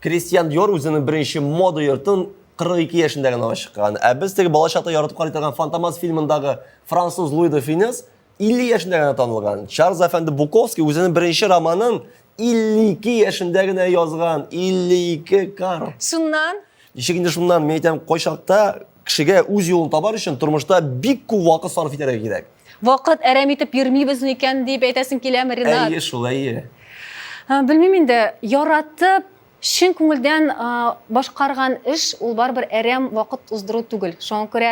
Кристиан Диор үзенең беренче мода йортын 42 яшендә генә ачкан. Ә без теге балачакта яратып карый торган Фантомас фильмындагы француз Луи де Финес 50 яшендә генә танылган. Чарльз әфәнде Буковский үзенең беренче романын 52 яшендә генә язган. 52 кар. Шуннан? Ничек инде шуннан, мин әйтәм, кайчакта кешегә үз юлын табар өчен тормышта бик күп вакыт сарыф итәргә кирәк. Вакыт әрәм итеп йөрмибез микән дип әйтәсең киләме, Ренат? Әйе шул, әйе. Белмим инде, яратып, чын күңелдән башкарган эш ул барыбер әрәм вакыт уздыру түгел. Шуңа күрә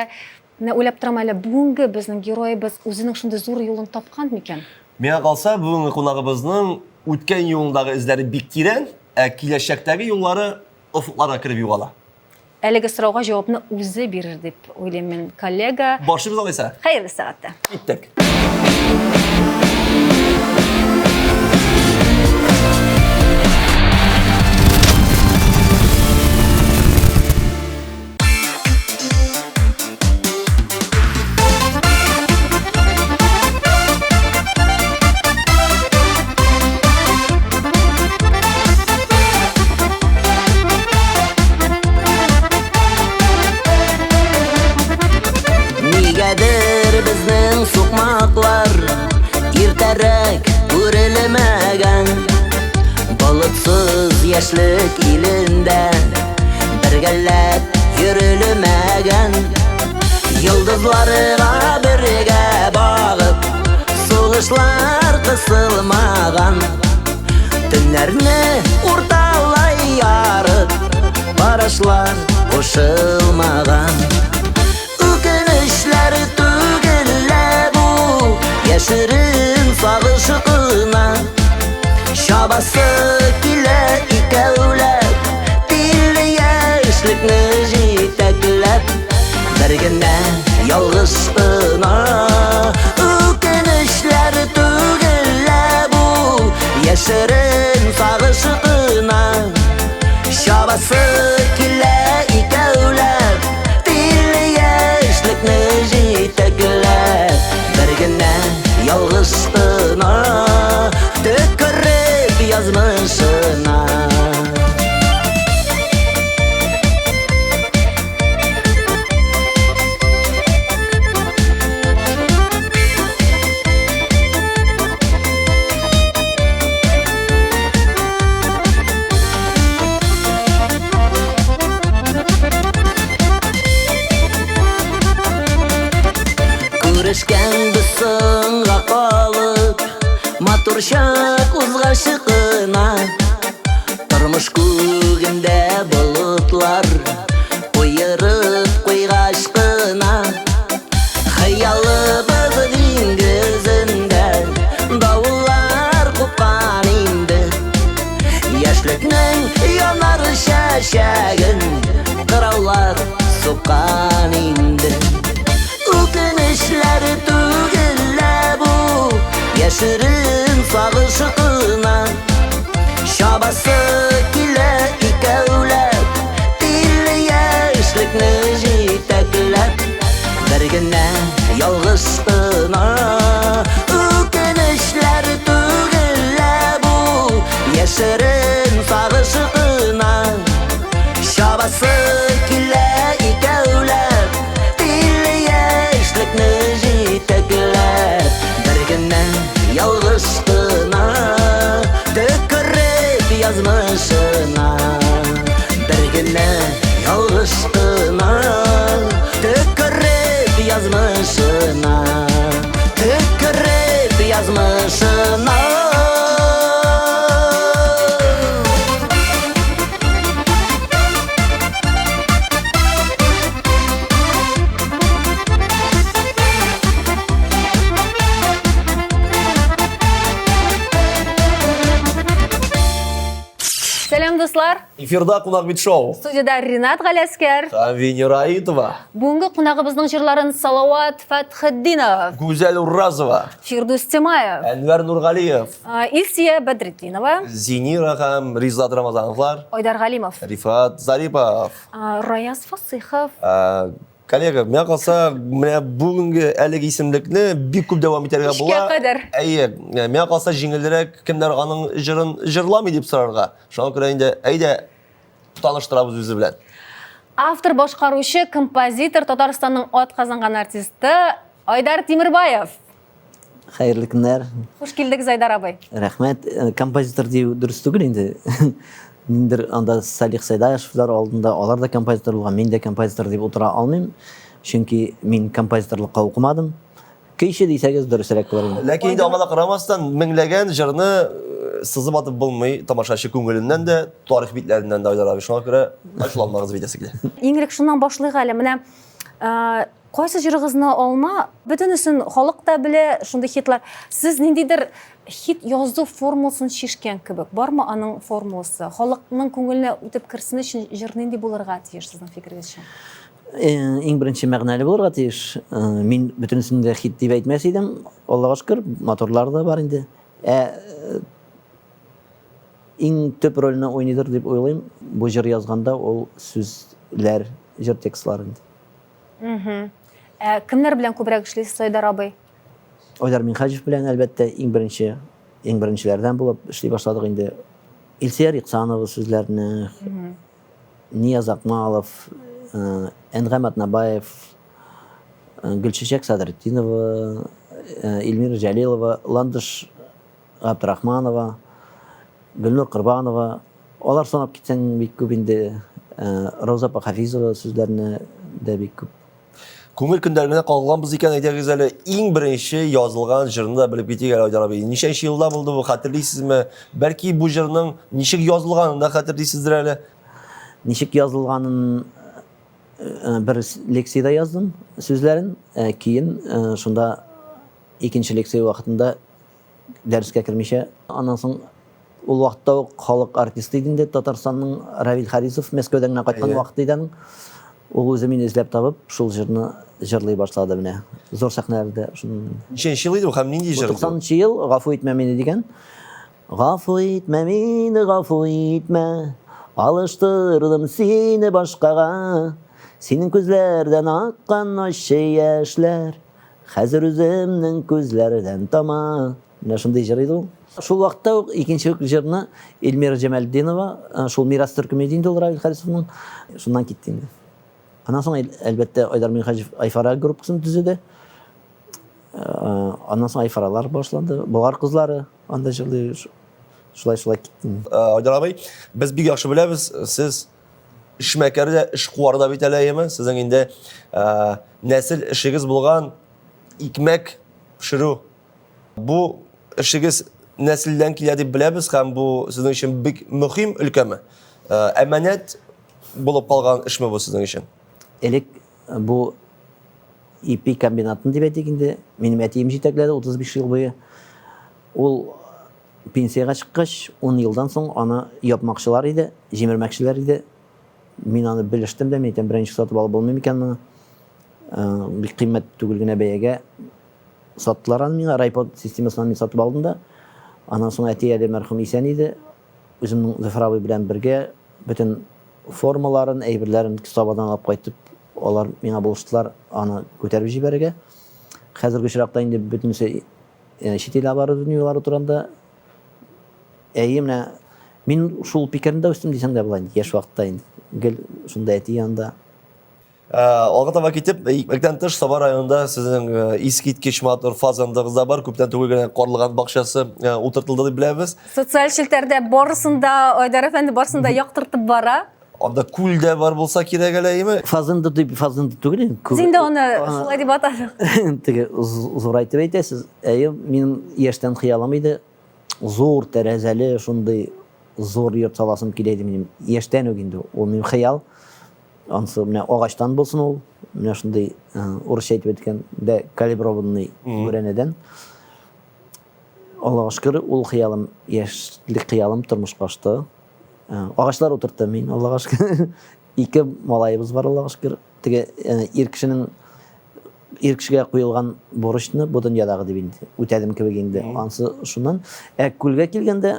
менә уйлап торам әле, бүгенге безнең героебыз үзенең шундый зур юлын тапкан микән? Миңа калса, бүгенге кунагыбызның үткән юлындагы эзләре бик тирән, ә киләчәктәге юллары офыкларга кереп югала. Әлеге сорауга җавапны үзе бирер дип уйлыйм мин, коллега. Башлыйбыз алайса. Хәерле сәгатьтә. Киттек. Нигәдер безнең сукмаклар иртәрәк күрелмәгән. Болытсыз яшьлек илендә бергәләп йөрелмәгән. Йолдызларга бергә багып, сугышлар кысылмаган. Төннәрне урталай ярып, карашлар кушылмаган. Үкенечләр түгел лә бу, яшерен сагыш кына. Чабасы килә икәүләп, тиле яшьлекне җитәкләп. Бер генә ялгыш кына. Үкенечләр түгел лә бу, яшерен сагыш кына. Чабасы килә икәүләп, тиле яшьлекне җитәкләп. Бер генә ялгыш кына, төкереп язмышына. Күрешкән без соңга калып, матур чак узгач кына. Тормыш күгендә болытлар Куерып куйгач кына Хыялыбыз диңгезендә Давыллар купкан инде. Яшьлекнең янар чәчәген Кыраулар суккан инде. Үкенечләр түгел лә бу, яшерен сагыш кына. Чабасы килә икәүләп, тиле яшьлекне җитәкләп. Бер генә ялгыш кына. Үкенечләр түгел лә бу, яшерен сагыш кына. Чабасы килә икәүләп, тиле яшьлекне җитәкләп. Бер генә ялгыш кына, төкереп язмышына. Бер генә ялгыш кына, төкереп язмышына. Төкереп язмышына. Сәлам, дуслар! Эфирда Кунак бит шоу. Студияда Ринат Галәскәр. Һәм Венера Аитова. Бүгенге кунагыбызның җырларын Салават Фәтхетдинов, Гүзәл Уразова, Фирдүс Тимаев, Әнвәр Нургалиев, Илсия Бәдретдинова, Зинира һәм Ризат Рамазановлар, Айдар Галимов, Рифат Зарипов, Раяз Фасыйхов. Коллега, миңа калса, менә бүгенге әлеге исемлекне бик күп дәвам итәргә Кичкә була. кадәр. Әйе, миңа калса җиңелрәк кемнәр аның җырын җырламый дип сорарга. Шуңа күрә инде әйдә таныштырабыз үзе белән. Автор, башкаручы, композитор, Татарстанның атказанган артисты Айдар Тимербаев. Хәерле көннәр. Хуш килдегез, Айдар абый. Рәхмәт. Э, композитор дию дөрес түгел инде. Ниндер анда Салих Сайдашевлар алдында алар да композитор булган, мин дә композитор дип утыра алмыйм. Чөнки мин композиторлыкка укымадым. Көйче дисәгез дөресрәк булыр иде. Ләкин инде аңа да карамастан, меңләгән җырны э, сызып атып булмый тамашачы күңеленнән дә, тарих битләреннән дә Айдар абый. Шуңа күрә ачуланмагыз бит килә. Иң элек шуннан башлыйк әле. Менә э, кайсы җырыгызны алма, бөтенесен халык та белә, шундый хитлар. Сез ниндидер хит язу формуласын чишкән кебек. Бармы аның формуласы? Халыкның күңеленә үтеп керсен өчен җыр нинди булырга тиеш сезнең фикерегезчә? Э, иң беренче мәгънәле булырга тиеш. Э, мин бөтенесен дә хит дип әйтмәс идем. Аллага шөкер, матурлары да бар инде. Ә э, иң төп рольне уйныйдыр дип уйлыйм. Бу җыр язганда ул сүзләр, җыр текстлары инде. Ә кемнәр белән күбрәк эшлисез, Айдар абый? Айдар Минһаҗев белән, әлбәттә, иң беренче, иң беренчеләрдән булып эшли башладык инде. Илсөяр Иксанова сүзләрне, Нияз Акмалов, Әнгам Атнабаев, Гөлчәчәк Садретдинова, Эльмира Җәлилова, Ландыш Габдрахманова, Гөлнур Корбанова. Алар санап китсәң бик күп инде. Рауза апа Хафизова сүзләренә дә бик күп. Күңел көндәлегенә кагылганбыз икән, әйдәгез әле иң беренче язылган җырны да белеп китик әле, Айдар абый. Ничәнче елда булды бу, хәтерлисезме? Бәлки бу җырның ничек язылганын да хәтерлисездер әле. Ничек язылганын э, бер лекциядә яздым сүзләрен, э, кейін э, шунда икенче лекция вакытында дәрескә кермичә. Аннан соң ул вакытта ук халык артисты иде инде Татарстанның Равил Харисов Мәскәүдән генә кайткан вакыт иде аның. Ул үзе мине эзләп табып, шул җырны җырлый башлады менә. Зур сәхнәләрдә шуннан. Ничәнче ел иде бу һәм нинди җыр иде? 90 ел, Гафу итмә мине дигән. Гафу итмә мине, гафу итмә, алыштырдым сине башкага. Синең күзләрдән аккан ачы яшьләр Хәзер үземнең күзләрдән тама. Менә шундый җыр иде ул. Шул вакытта ук икенче җырны Эльмира Җамалетдинова, э, шул Мирас төркеме иде инде ул Равил Харисовның, шуннан китте инде. Аннан соң, әлбәттә, Айдар Минһаҗев Айфара группасын төзеде. Э, аннан соң Айфаралар башланды. Болгар кызлары анда җырлый. Шулай-шулай китте. Э, Айдар абый, без бик яхшы беләбез, сез эшмәкәр дә, эшкуар да бит әле, әйеме? Сезнең инде э, нәсел эшегез булган икмәк пешерү. Бу эшегез нәселдән килә дип беләбез һәм бу сезнең өчен бик мөһим өлкәме? Э, әманәт булып калган эшме бу сезнең өчен? Элек бу ипи комбинатын дип әйтик инде, минем әтием җитәкләде 35 ел буе. Ул Пенсиягә чыккач, ун елдан соң аны япмакчылар иде, җимермәкчеләр иде. Мин аны белештем дә, мин әйтәм, берничек сатып алып булмый микән моны? Э, бик кыйммәт түгел генә бәягә саттылар аны миңа, райпо системасыннан мин сатып алдым да. Аннан соң әти әле мәрхүм исән иде. Үземнең Зөфәр абый белән бергә бөтен формаларын, әйберләрен Сабадан алып кайтып, алар миңа булыштылар аны күтәреп җибәрергә. Хәзерге очракта инде бөтенесе Э, чит ил оборудованиелары турында әйе менә мин шул пикерендә үстем дисәң дә була инде яшь вакытта инде гел шунда әти янында э, алга таба китеп икмәктән тыш Саба районында сезнең э, искиткеч матур фазендагыз да бар күптән түгел генә карлыган бакчасы утыртылды дип беләбез социаль челтәрдә барысын да Айдар әфәнде барысын да яктыртып бара Анда күл дә бар булса кирәк әле, әйеме? Фазенда дип, фазенда түгел инде. Без инде аны шулай дип атадык. Теге зурайтып әйтәсез. Әйе, минем яшьтән хыялым иде. Зур тәрәзәле шундый зур йорт саласым килә иде минем. Яшьтән үк инде ул минем хыял. Ансы менә агачтан булсын ул. Менә шундый урысча әйтеп әйткәндә калиброванный бүрәнәдән. Аллага шөкер, ул хыялым, яшьлек хыялым тормышка ашты. Э, агачлар утырттым мин, Аллага шөкер. Ике малаебыз бар, Аллага шөкер. Теге э, ир кешенең ир кешегә куелган бурычны бу дөньядагы дип инде үтәдем кебек инде. Ансы шуннан. Ә күлгә килгәндә,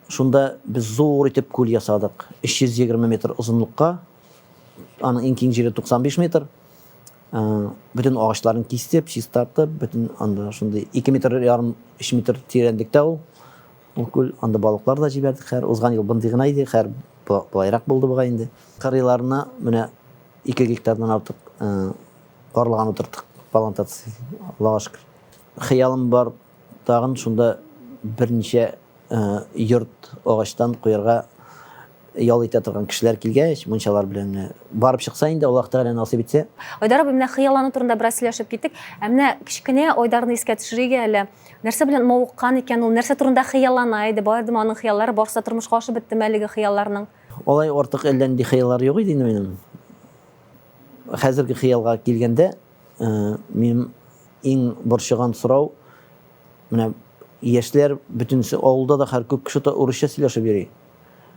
шунда без зур итеп күл ясадык. 320 метр озынлыкка. Аның иң киң җире 95 метр. Э, бөтен агачларын кисеп, чистартып, бөтен анда шундый 2 метр ярым, 3 метр тирәнлектә ул. Ул күл, анда балыклар да җибәрдек хәер. Узган ел бындый гына иде, хәер Болайрак булды бугай инде. Кырыйларына менә 2 гектардан артык карлыган утырттык, плантация, Аллага шөкер. Хыялым бар тагын шунда берничә йорт агачтан куярга ял итә торган кешеләр килгәч, мунчалар белән менә барып чыкса инде, Аллаһ Тәгалә насыйп итсә. Айдар абый, менә хыяллану турында бераз сөйләшеп киттек. Ә менә кечкенә Айдарны искә төшерик әле. Нәрсә белән мавыккан икән ул? Нәрсә турында хыяллана иде? Бардымы аның хыяллары? Барысы да тормышка ашып беттеме әлеге хыялларның? Алай артык әллә нинди хыяллар юк иде инде минем. Хәзерге хыялга килгәндә, минем иң борчыган сорау, менә яшьләр бөтенесе авылда да хәзер күп кеше урысча сөйләшеп йөри.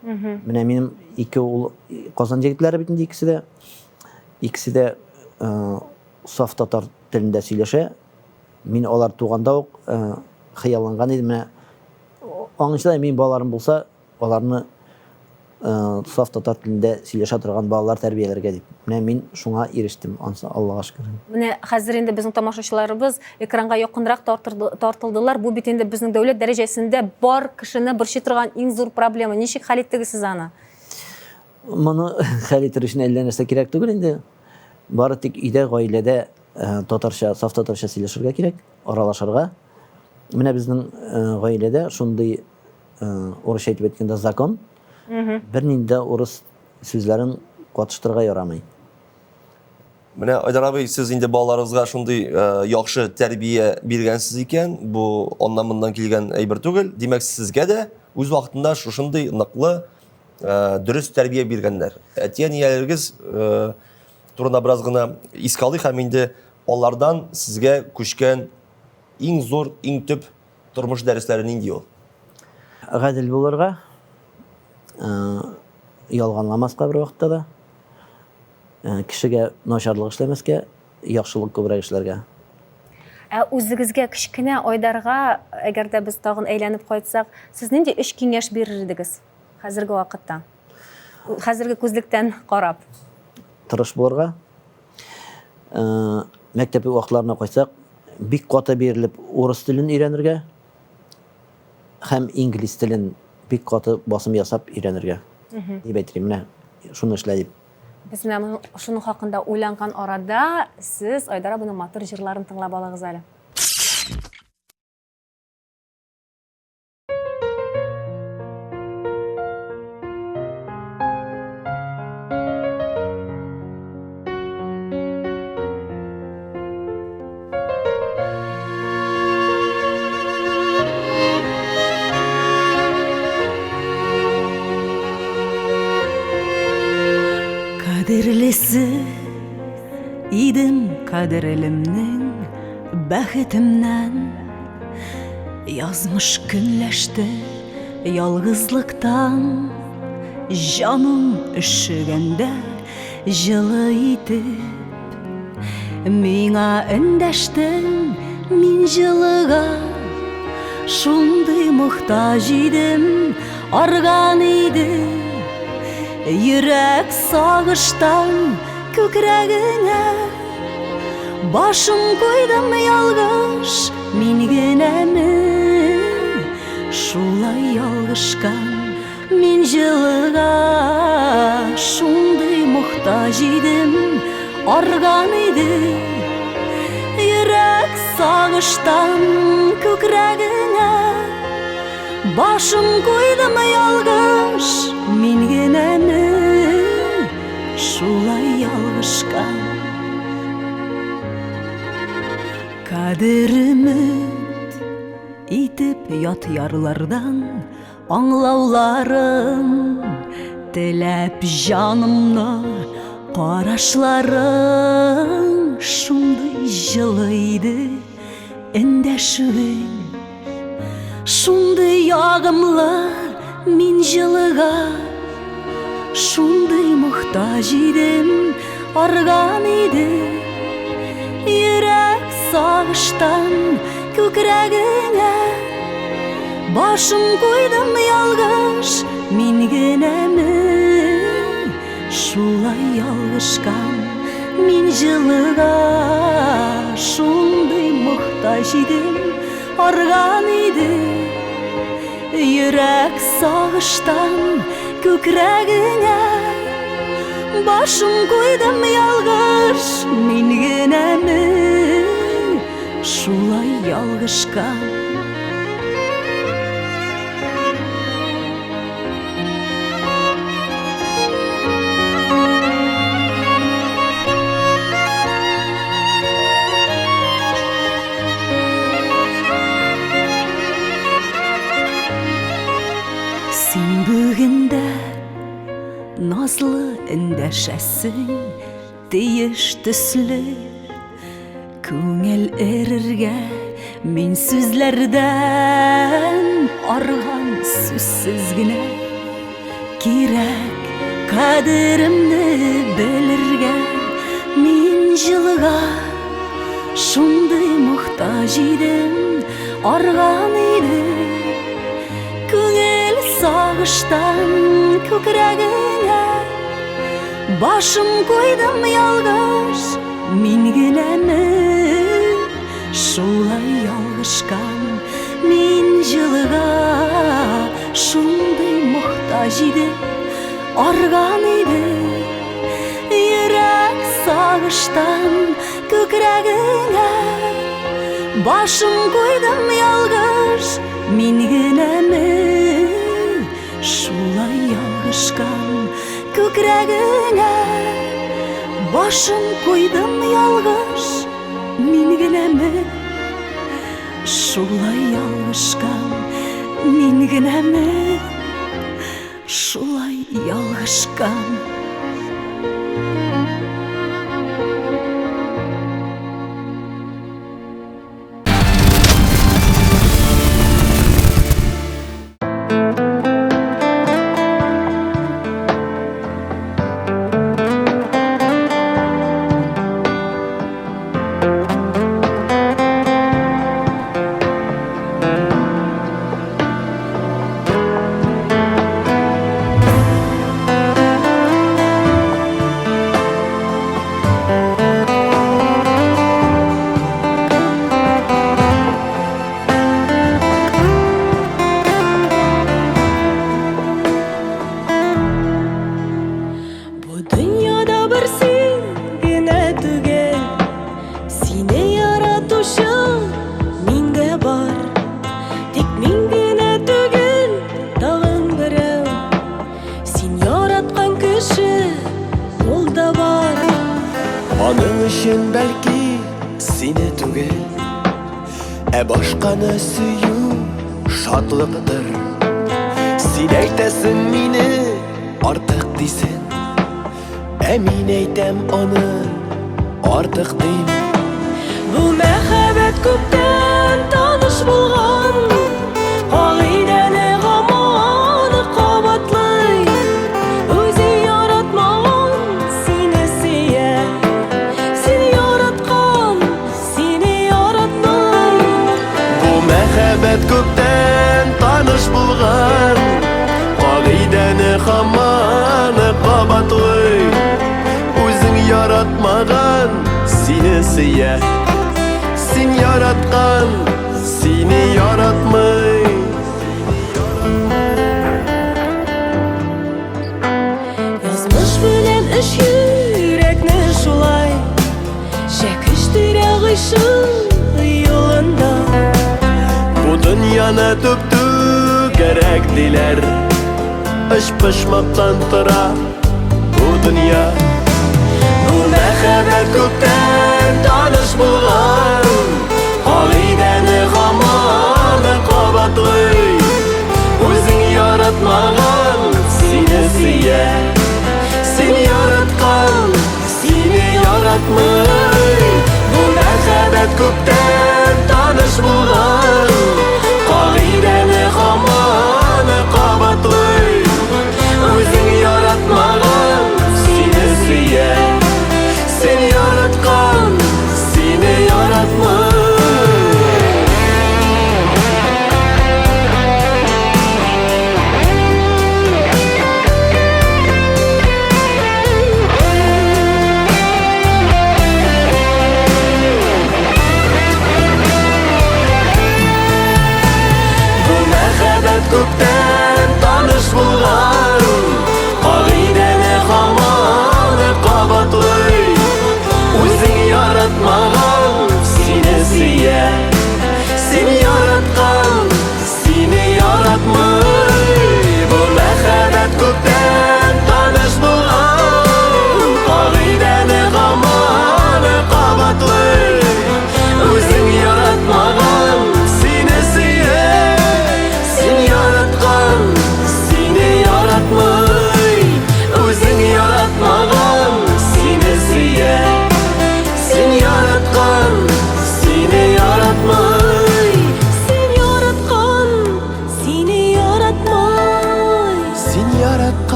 Менә минем ике ул Казан егетләре бит инде икесе дә. Икесе дә саф татар телендә сөйләшә. Мин алар туганда ук хыялланган идем. Менә аңынча да минем балаларым булса, аларны саф татар телендә сөйләшә торган балалар тәрбияләргә дип. Менә мин шуңа ирештем, ансы Аллага шөкер. Менә хәзер инде безнең тамашачыларыбыз экранга якынрак тартылдылар. Бу бит инде безнең дәүләт дәрәҗәсендә бар кешене борчый торган иң зур проблема. Ничек хәл иттегез сез аны? Моны хәл итер өчен әллә нәрсә кирәк түгел инде. Бары тик өйдә, гаиләдә татарча, саф татарча сөйләшергә кирәк, аралашырга. Менә безнең гаиләдә шундый урысча әйтеп әйткәндә закон. Бернинди дә урыс сүзләрен катыштырырга ярамый. Менә Айдар абый, сез инде балаларыгызга шундый яхшы тәрбия биргәнсез икән, бу аннан-моннан килгән әйбер түгел. Димәк, сезгә дә үз вакытында шушындый ныклы, дөрес тәрбия биргәннәр. Әти-әниләрегез турында бераз гына искә алыйк һәм инде алардан сезгә күчкән иң зур, иң төп Тормыш дәресләре нинди ул? Гадел булырга, ялганламаска бер вакытта да, кешегә начарлык эшләмәскә, яхшылык күбрәк эшләргә. Ә үзегезгә кечкенә Айдарга, әгәр дә без тагын әйләнеп кайтсак, сез нинди өч киңәш бирер идегез хәзерге вакытта? Хәзерге күзлектән карап. Тырыш булырга. Мәктәп вакытларына кайтсак, бик каты бирелеп урыс телен өйрәнергә һәм инглиз телен бик каты басым ясап өйрәнергә. Дип әйтер менә шуны эшлә дип. Без менә шуның хакында уйланган арада сез Айдар абының матур җырларын тыңлап алыгыз әле. Кадерлесе идем кадерлемнең бәхетемнән. Язмыш көнләште ялгызлыктан Җаным өшегәндә җылы итеп Миңа эндәштең мин җылыга Шундый мохтаҗ идем, арган иде Йөрәк сагыштан күкрәгеңә Башым куйдым ялгыш, мин генәме Шулай ялгышкан мин җылыга Шундый мохтаҗ идем, арган иде Йөрәк сагыштан күкрәгеңә Башым куйдым ялгыш, мин генәме Шулай ялгышкан Кадер өмет итеп ят ярлардан Аңлауларын теләп җанымны Карашларың шундый җылы иде Эндәшүең Шундый ягымлы мин җылыга Шундый мохтаҗ идем, арган иде Йөрәк сагыштан күкрәгеңә Башым куйдым ялгыш, мин генәме Шулай ялгышкан мин җылыга Шундый мохтаҗ идем, арган иде Йөрәк сагыштан күкрәгеңә Башым куйдым ялгыш мин генәме Шулай ялгышкан. Син бүген дә назлы эндәшәсең, тиеш төсле. Күңел эрергә мин сүзләрдән арган сүзсез генә. Кирәк кадеремне белергә мин җылыга шундый мохтаҗ идем, арган идем. Күңел сагыштан күкрәгеңә башым куйдым ялгыш, мин генәме шулай ялгышкан? Мин җылыга шундый мохтаҗ идем, арган идем. Йөрәк сагыштан күкрәгеңә башым куйдым ялгыш, мин генәме шулай ялгышкан? Күкрәгеңә башым куйдым ялгыш, мин генәме шулай ялгышкан? Мин генәме шулай ялгышкан? Бу дөньяда бер син генә түгел, Сине яратучы мин дә бар. Тик мин генә түгел, тагын берәү. Син яраткан кеше ул да бар. Аның өчен бәлки сине түгел, Ә башканы сөю шатлыктыр. Син әйтәсең мине артык дисең, Ә мин әйтәм аны артык дим. Бу мәхәббәт күптән таныш булган, Кагыйдәне һаман кабатлый. Үзе яратмаган сине сөя, Син яраткан сине яратмый. Бу мәхәббәт күптән таныш булган, Кагыйдәне һаман кабатлый. Үзең яратмаган сине сөя, Син яраткан сине яратмый. Язмыш белән өч йөрәкне шулай Чәкештерә гыйшык юлында. Бу дөньяны түп-түгәрәк диләр, Өч почмактан тора бу дөнья. Бу мәхәббәт күптән таныш булган, Кагыйдәне һаман кабатлый. Үзең яратмаган сине сөя, Син яраткан сине яратмый. Бу мәхәббәт күптән таныш булган, Кагыйдәне һаман кабатлый. Үзең яратмаган сине сөя, Син яраткан сине яратмый.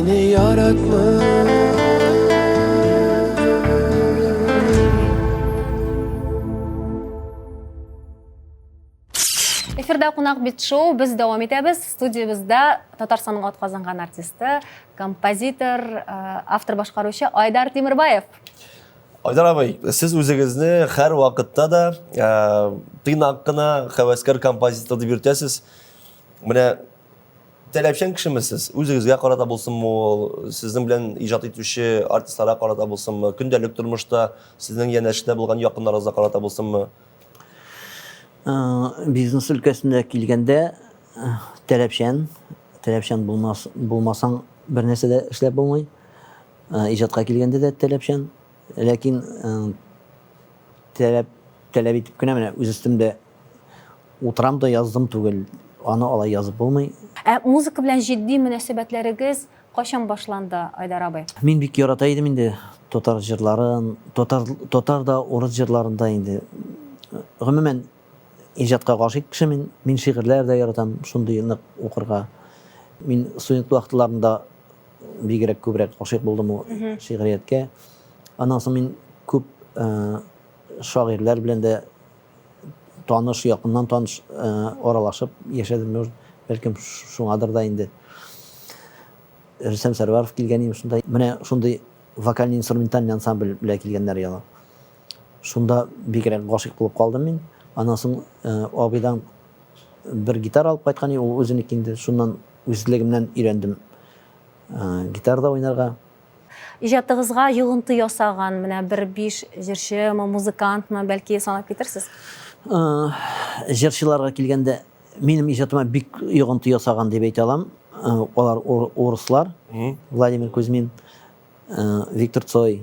Сине яратмый. Эфирда кунак бит шоу без дәвам итәбез. Студиябездә Татарстанның атказанган артисты, композитор, э, автор башкаручы Айдар Тимербаев. Айдар абый, сез үзегезне һәр вакытта да э, тыйнак кына һәвәскәр композитор дип йөртәсез. Менә таләпчән кешеме сез? Үзегезгә карата булсынмы ул, сезнең белән иҗат итүче артистларга карата булсынмы, көндәлек тормышта сезнең янәшәдә булган якыннарыгызга карата булсынмы? Бизнес өлкәсендә килгәндә, таләпчән, таләпчән булмас, булмасаң, бер нәрсә дә эшләп булмый. Иҗатка килгәндә дә таләпчән. Ләкин таләп, таләп итеп кенә менә үз өстемдә утырам да яздым түгел. Аны алай язып булмый. Ә музыка белән җитди мөнәсәбәтләрегез Кайчан башланды, Айдар абый? Мин бик ярата идем инде татар җырларын, татар, татар да, урыс җырларын да инде. Гомумән, иҗатка гашыйк кеше мин. Мин шигырьләр дә яратам, шундый нык укырга. Мин студент вакытларында бигрәк күбрәк гашыйк булдым ул шигърияткә. Аннан соң мин күп шагыйрьләр белән дә таныш, якыннан таныш аралашып яшәдем. Бәлкем шуңадыр да инде. Рөстәм Сәрвәров килгән иде шунда. Менә шундый вокально-инструментальный ансамбль белән килгәннәр яла. Шунда бигрәк гашыйк булып калдым мин. Аннан соң абыйдан бер гитара алып кайткан иде, ул үзенеке инде. Шуннан үзлегемнән өйрәндем гитарада уйнарга. Иҗатыгызга йогынты ясаган менә бер биш җырчымы, музыкантмы, бәлки санап китерсез? Җырчыларга килгәндә, минем иҗатыма бик йогынты ясаган дип әйтә алам. Алар урыслар. Владимир Кузьмин, Виктор Цой.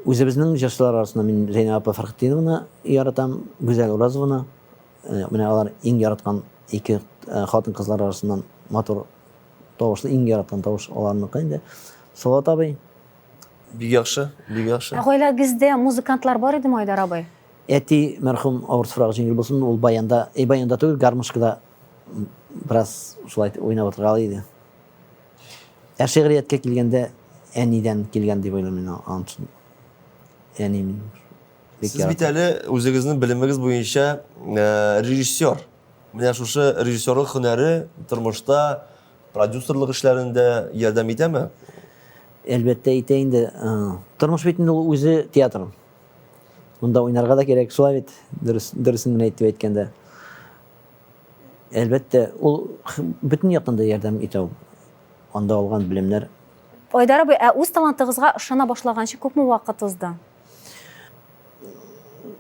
Үзебезнең җырчылар арасында мин Зәйнәб апа Фәрхетдинованы яратам, Гүзәл Уразованы. Менә алар иң яраткан ике хатын-кызлар арасыннан матур Тавышлы иң яраткан тавыш аларныкы инде. Салават абый. Бик яхшы, бик яхшы. Ә гаиләгездә музыкантлар бар идеме, Айдар абый? Әти мәрхүм, авыр туфрагы җиңел булсын, ул баянда, э, баянда түгел, гармошкада бераз шулай итеп уйнап утыргалый иде. Ә шигърияткә килгәндә, әнидән килгән дип уйлыйм мин анысын. Әни мин бик Сез бит әле үзегезнең белемегез буенча э, режиссер. Менә шушы режиссерлык һөнәре тормышта продюсерлык эшләрендә ярдәм итәме? Әлбәттә итә инде. Тормыш бит инде ул үзе театр. Монда уйнарга да кирәк, шулай бит, дөрес, дөресен генә әйтеп әйткәндә. Әлбәттә, ул бөтен яктан да ярдәм итә ул. Анда алган белемнәр. Айдар абый, ә үз талантыгызга ышана башлаганчы күпме вакыт узды?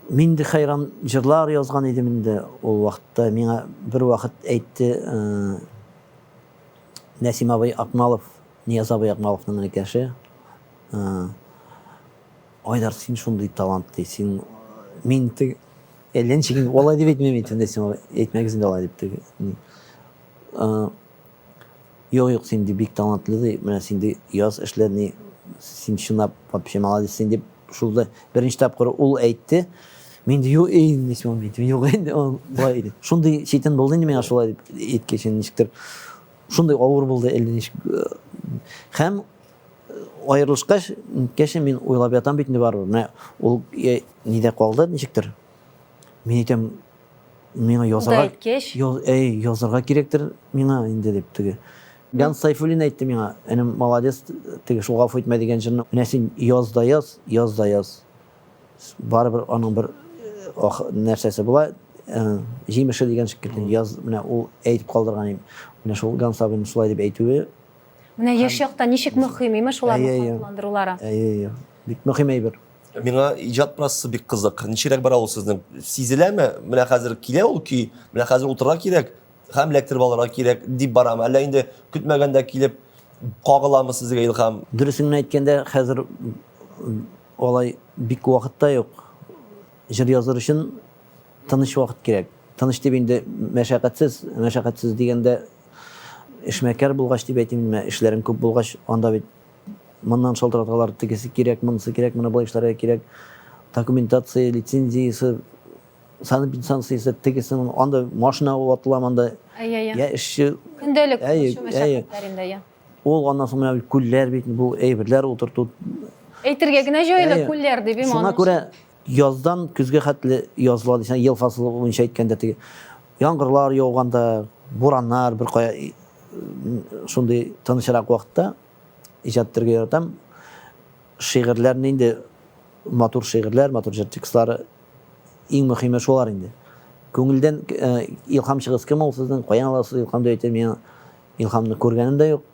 Мин инде хәйран җырлар язган идем инде ул вакытта. Миңа бер вакыт әйтте Нәсим абый Акмалов, Нияз абый Акмаловның энекәше. Айдар, син шундый талант ди. Син мин теге әллә ничек инде алай дип әйтмим инде Нәсим абый. Әйтмәгез инде алай дип теге. Юк, юк, син ди бик талантлы ди. Менә син ди яз эшлә ни. Син чынлап вообще молодец син дип шул да беренче тапкыр ул әйтте. Мин ди юк, эй, ничек ул әйтте. Юк инде ул болай иде. Шундый читен булды инде миңа шулай дип әйткәч, ничектер шундый авыр булды әллә ничек. Һәм аерылышкач, ниткәч мин уйлап ятам бит инде барыбер. Менә ул нидә калды ничектер. Мин әйтәм, миңа язарга әйткәч яз, әй, язарга кирәктер миңа инде дип теге. Ганс Сайфуллин әйтте миңа, энем, молодец, теге шул гафу итмә дигән җырны. Менә син яз да яз, яз да яз. Барыбер аның бер ах, нәрсәсе була, җимеше дигән шикелле. Яз, менә ул әйтеп калдырган иде. Менә шул Ганс абыйның шулай дип әйтүе. Менә яшь чакта ничек мөһим, име шуларның канатландырулары. Әйе, әйе. Бик мөһим әйбер. Миңа иҗат процессы бик кызык. Ничегрәк бара ул сезнең? Сизеләме? Менә хәзер килә ул көй, менә хәзер утырырга кирәк һәм эләктереп алырга кирәк дип барамы? Әллә инде көтмәгәндә килеп кагыламы сезгә илһам? Дөресен генә әйткәндә, хәзер алай бик вакыт та юк. Җыр языр өчен тыныч вакыт кирәк. Тыныч дип инде мәшәкатьсез, мәшәкатьсез дигәндә эшмәкәр булгач дип әйтим инде, эшләрең күп булгач, анда бит Моннан шалтыраталар, тегесе кирәк, монысы кирәк, моны болай эшләргә кирәк. Документация, лицензиясе. Санэпидстанциясе тегесен, анда машина ватыла монда. Әйе, әйе. Я эшче. Көндәлек шул мәшәкатьләр инде, әйе. Ул аннан соң менә күлләр бит, бу әйберләр утырту. Әйтергә генә җайлы күлләр дип, Шуңа күрә яздан көзгә хәтле языла дисәң, ел фасылы буенча әйткәндә теге яңгырлар яуганда, бураннар бер кая шундый тынычрак вакытта иҗат итәргә яратам. Шигырьләрне инде матур шигырьләр, матур җыр текстлары иң мөһиме шулар инде. Күңелдән э, илһам чыгыз кем ул сезнең, каян аласыз илһам дип әйтә, миңа илһамны күргәнем дә юк.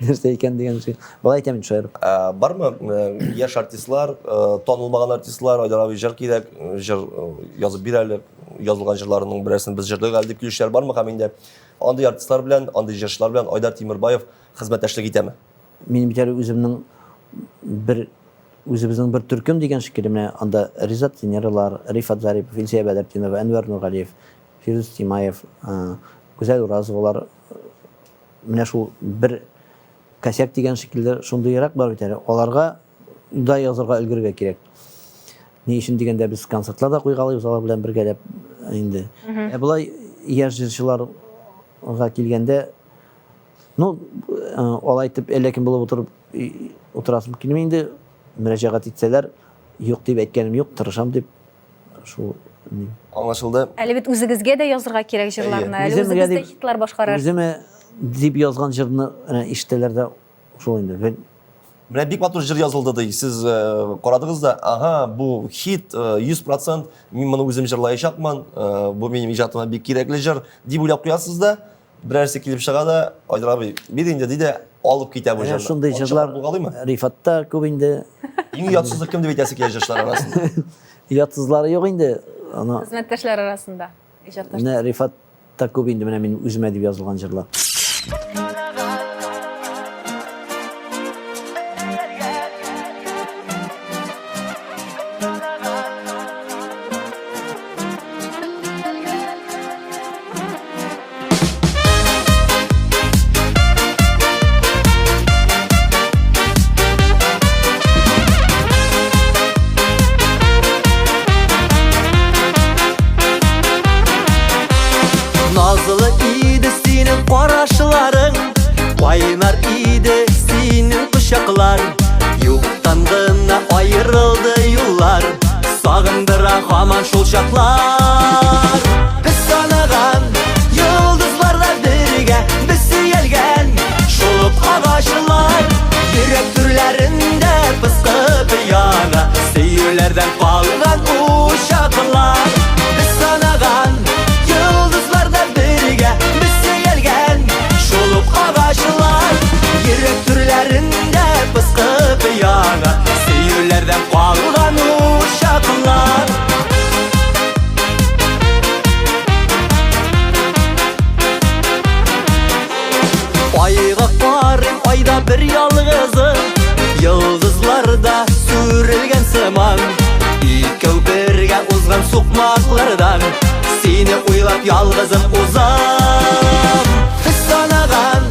Нәрсә икән дигән ши. Болай әйтәм инде шаярып. Ә, бармы э, яшь артистлар, э, танылмаган артистлар, Айдар абый җыр кирәк, җыр язып бир әле, язылган җырларының берәрсен без җырлыйк әле дип килүчеләр бармы һәм инде андый артистлар белән, андый җырчылар белән Айдар Тимербаев хезмәттәшлек итәме? Мин бит әле үземнең бер үзебезнең бер төркем дигән шикелле менә анда Ризат Зинералар, Рифат Зарипов, Илсөя Бәдертдинова, Әнвәр Нургалиев, Фирүз Тимаев, Гүзәл Уразовалар менә шул бер косяк дигән шикелле шундыйрак бар бит әле. Аларга да язырга өлгерергә кирәк. Ни өчен дигәндә без концертлар да куйгалыйбыз алар белән бергәләп инде. Ә болай яшь җырчыларга килгәндә Ну, алай итеп әллә кем булып утырып утырасым килми инде. Мөрәҗәгать итсәләр, юк дип әйткәнем юк, тырышам дип шул ни. Аңлашылды. Әле бит үзегезгә дә язырга кирәк җырларны. Әле үзегез дә хитлар башкарырсыз. Үземә дип язган җырны ишетәләр дә шул инде. Менә бик матур җыр язылды ди. Сез карадыгыз да, ага, бу хит, 100%, мин моны үзем җырлаячакмын, бу минем иҗатыма бик кирәкле җыр дип уйлап куясыз да, Берәрсе килеп чыга да, Айдар абый, бир инде ди дә, алып китә бу җырны. Шундый җырлар Рифатта күп инде. Иң оятсызы кем дип әйтәсе килә җырчылар арасында? Оятсызлары юк инде. Аны Хезмәттәшләр арасында, иҗатташлар. Менә Рифатта күп инде менә мин үземә дип язылган җырлар. Назлы иде синең карашларың, кайнар иде синең кочаклар. Юктан гына аерылды юллар, сагындыра һаман шул чаклар. Без санаган йолдызларда бергә без сөялгән шул ук агачлар. Йөрәк түрләрендә пыскып яна сөюләрдән калган учаклар. Без санаган йолдызларда бергә без сөялгән шул ук агачлар. Йөрәк түрләрендә пыскып яна сөюләрдән калган учаклар. Айга карыйм, айда бер ялгызым, Йолдызларда сүрелгән сыман. Икәү бергә узган сукмаклардан Сине уйлап ялгызым узам. Без санаган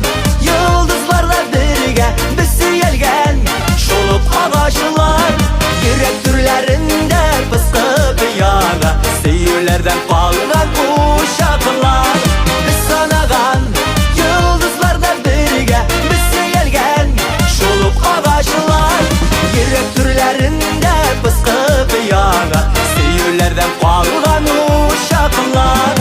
йолдызларда бергә без сөялгән шул ук агачлар. Йөрәк түрләрендә пыскып яна сөюләрдән калган учаклар. Без санаган йолдызларда бергә без сөялгән шул ук агачлар. Йөрәк түрләрендә пыскып яна сөюләрдән калган учаклар.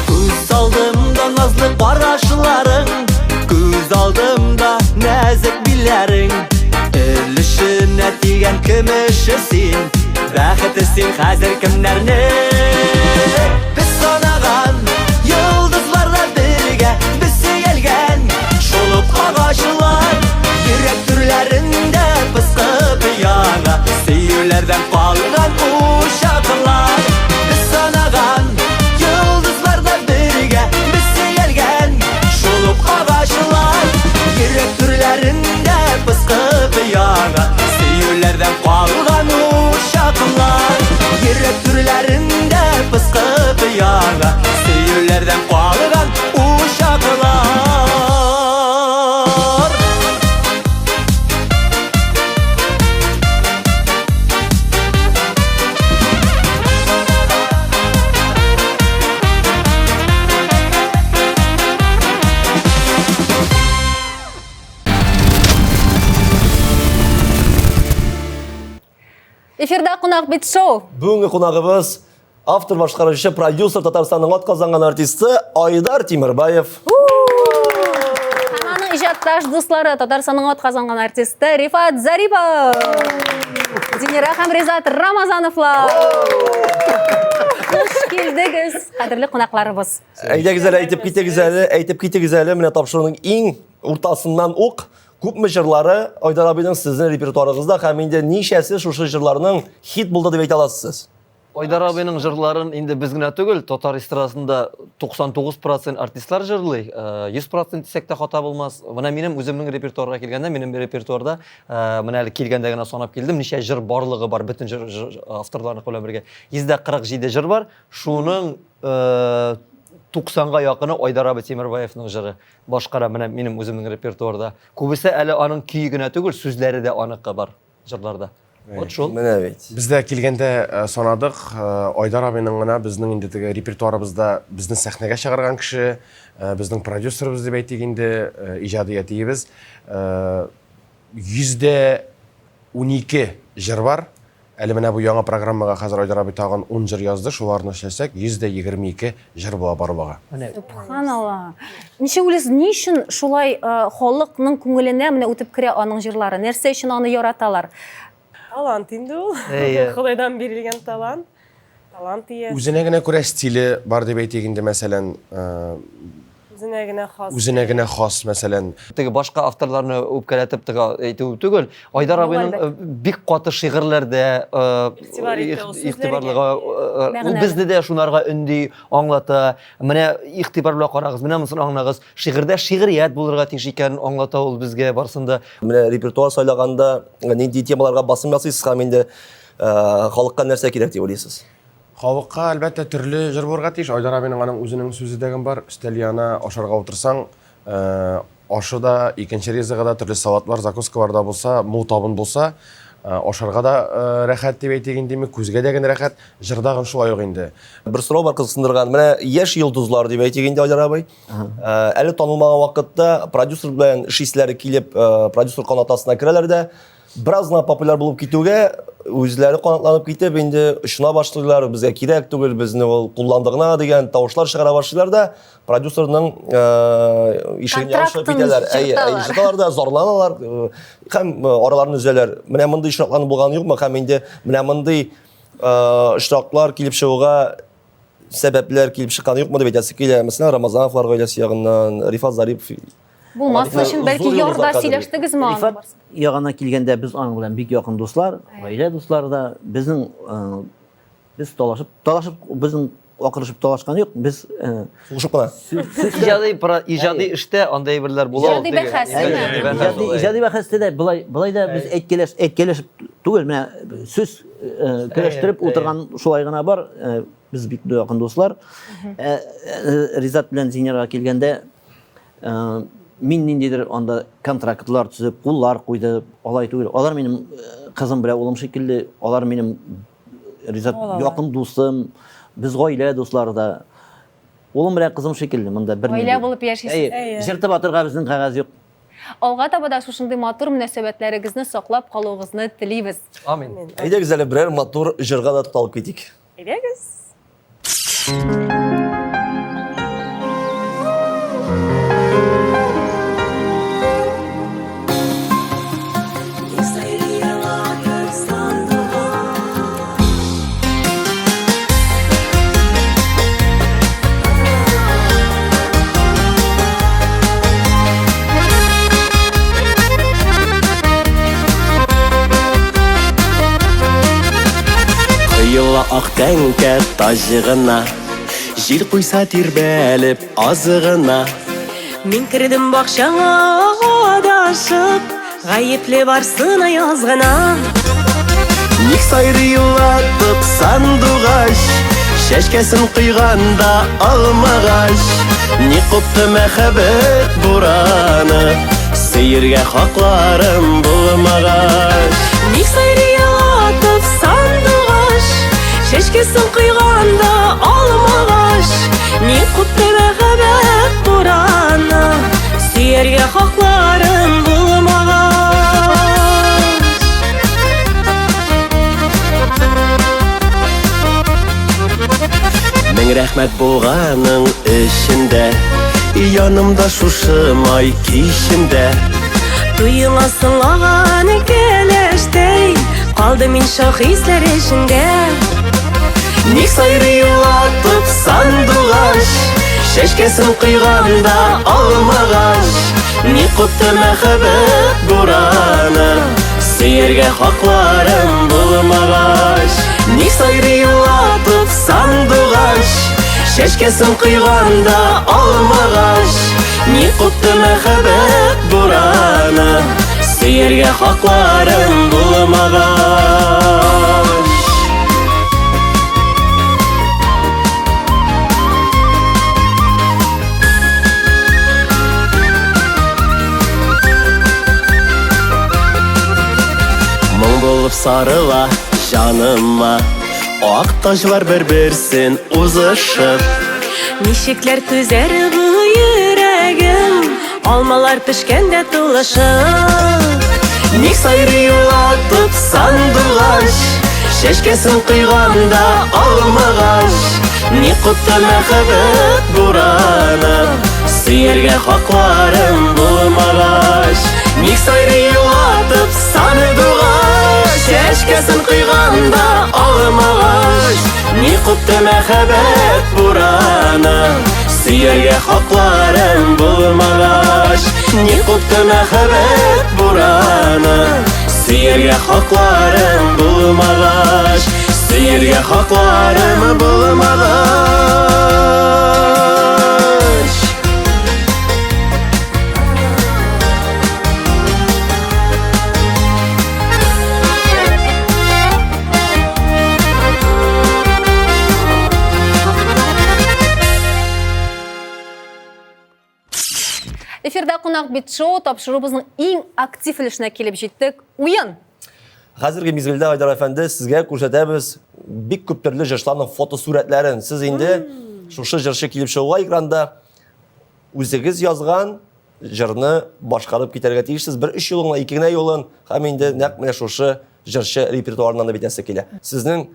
Күз алдымда назлы карашларың, күз алдымда нәзек билләрең. Өлешенә тигән көмеше син, бәхете син хәзер кемнәрнең? Без санаган йолдызларда бергә без сөялгән шул ук агачлар. Йөрәк түрләрендә пыскып яна сөюләрдән калган учаклар. Без санаган йолдызларда бергә без сөялгән шул ук агачлар. Йөрәк түрләрендә пыскып яна сөюләрдән калган учаклар. Йөрәк түрләрендә Эфирда кунак бит шоу. Бүгенге кунагыбыз автор, башкаручы, продюсер, Татарстанның атказанган артисты Айдар Тимербаев. Һәм аның иҗатташ дуслары Татарстанның атказанган артисты Рифат Зарипов. Зинира һәм Ризат Рамазановлар. Хуш килдегез, кадерле кунакларыбыз. Әйдәгез әле, әйтеп китегез әле, әйтеп китегез әле, менә тапшыруның иң уртасыннан ук Күпме җырлары Айдар абыйның сезнең репертуарыгызда һәм инде ничәсе шушы җырларның хит булды дип әйтә аласыз сез? Айдар абыйның җырларын инде без генә түгел, татар эстрадасында 99% артистлар җырлый, 100% дисәк тә хата булмас. Менә минем үземнең репертуарга килгәндә, минем репертуарда, менә әле килгәндә генә санап килдем, ничә җыр барлыгы бар, бөтен җыр авторларныкы белән бергә. 147 җыр бар, шуның 90-га якыны Айдар абый Тимербаевның җыры. Башкара менә минем үземнең репертуарда. Күбесе әле аның көе генә түгел, сүзләре дә аныкы бар җырларда. Вот шул. Менә бит. Без дә килгәндә э, санадык, э, Айдар абыйның гына безнең инде теге репертуарыбызда безне сәхнәгә чыгарган кеше, э, безнең продюсерыбыз дип әйтик инде, иҗади әтиебез. 112 җыр бар. Әле менә бу яңа программага хәзер Айдар абый тагын ун җыр язды, шуларны эшләсәк, 122 җыр була барлыгы. Сөбханалла. Ничек уйлыйсыз, ни өчен шулай халыкның күңеленә менә үтеп керә аның җырлары? Нәрсә өчен аны яраталар? Талант инде ул. Ходайдан бирелгән талант. Талант иясе. Үзенә генә күрә стиле бар дип әйтик инде, мәсәлән, Үзенә генә хас. Үзенә генә хас, мәсәлән. Теге башка авторларны үпкәләтеп теге әйтү түгел. Айдар абыйның бик каты шигырьләрдә Игътибар итә ул сүзләргә. Игътибарлыга ул безне дә шунарга өнди, аңлата. Менә игътибар белән карагыз, менә монысын аңлагыз. Шигырьдә шигърият булырга тиеш икәнен аңлата ул безгә барысын да. Менә репертуар сайлаганда нинди темаларга басым ясыйсыз һәм инде Халыкка нәрсә кирәк дип уйлыйсыз? Халыкка, әлбәттә, төрле җыр булырга тиеш. Айдар абыйның аның үзенең сүзе дә бар. Өстәл янына ашарга утырсаң, ашы да, икенче ризыгы да, төрле салатлар, закускалар да булса, мул табын булса, ашарга да рәхәт дип әйтик инде, күзгә дә генә рәхәт. Җырда гын шулай ук инде. Бер сорау бар кызыксындырган. Менә яшь йолдызлар дип әйтик инде, Айдар абый. Әле танылмаган вакытта продюсер белән эш исләре килеп, продюсер канаты астына керәләр дә, Бераз гына популяр булып китүгә, үзләре канатланып китеп, инде очына башлыйлар, безгә кирәк түгел, безне ул кулланды гына дигән тавышлар чыгара башлыйлар да, продюсерның ишеген ябышып китәләр. Әйе, җырталар да, зарланалар һәм араларын өзәләр. Менә мондый очракларның булганы юкмы? Һәм инде менә мондый очраклар килеп чыгуга сәбәпләр килеп чыкканы юкмы дип әйтәсе килә. Мәсәлән, Рамазановлар гаиләсе ягыннан, Рифат Зарипов. Булмасын өчен бәлки ярда сөйләштегезме аны? Рифат ягына килгәндә без аның белән бик якын дуслар, гаилә дуслары да. Безнең без талашып, талашып безнең акырышып талашкан юк. Без сугышып кына. Иҗади иҗади эштә андый әйберләр була. Иҗади бәхәс. Иҗади бәхәстә дә болай болай да без әйткәләш әйткәләшеп түгел, менә сүз көрәштереп утырган шулай гына бар. Без бик якын дуслар. Ризат белән Зинирга килгәндә, мин ниндидер анда контрактлар төзеп, куллар куйды, алай түгел. Алар минем кызым белән улым шикелле, алар минем Ризат якын дустым, без гаилә дуслары да. Улым белән кызым шикелле монда бер Гаилә булып яшисез. Әйе. Җыртып атырга безнең кәгазь юк. Алга таба да шушындый матур мөнәсәбәтләрегезне саклап калуыгызны телибез. Амин. Әйдәгез әле берәр матур җырга да тукталып китик. Әйдәгез. Коела ак тәңкә таҗы гына, Җил куйса тирбәлеп азы гына. Мин кердем бакчаңа адашып, Гаепле барсына язгына. Ник сайрый елатып сандугач, Чәчкәсен койганда алмагач? Ник купты мәхәббәт бураны, Сөергә хакларым булмагач? Ник сайрый елатып сандугач, Чәчкәсен койганда алмагач? Ник купты мәхәббәт бураны, Сөяргә хакларым булмагач? Рәхмәт булганың өчен дә, Янымда шушы май кичендә. Туеңа соңлаган кәләштәй, Калдым мин шау хисләр эчендә. Ник сайрый юатып сандугач, Чәчкәсен койганда алмагач, Ник купты мәхәббәт бураны, Сөяргә хакларым булмагач. Ник сайрый юатып сандугач, Чәчкәсен койганда алмагач, Ник купты мәхәббәт бураны, Сөяргә хакларым булмагач. Моң булып сарыла җаныма, Ак таҗлар бер-берсен узышып. Ничекләр түзәр бу йөрәгем, Алмалар пешкәндә тулышып. Ник сайрый юлатып сандугач, Чәчкәсен койганда алмагач, Ник купты мәхәббәт бураны, Сөяргә хакларым булмагач. Ник сайрый юлатып сандугач, Чәчкәсен койганда алмагач, Ник купты мәхәббәт бураны, Сөяргә хакларым булмагач. Ник купты мәхәббәт бураны, Сөяргә хакларым булмагач. Сөяргә хакларым булмагач. Эфирда кунак бит шоу тапшыруыбызның иң актив өлешенә килеп җиттек. Уен! Хәзерге мизгелдә Айдар әфәнде сезгә күрсәтәбез бик күп төрле җырчыларның фотосурәтләрен. Сез инде шушы җырчы килеп чыгуга экранда үзегез язган җырны башкарып китәргә тиешсез. Бер өч юлын, ике генә юлын һәм инде нәкъ менә шушы җырчы репертуарыннан да битәсе килә. Сезнең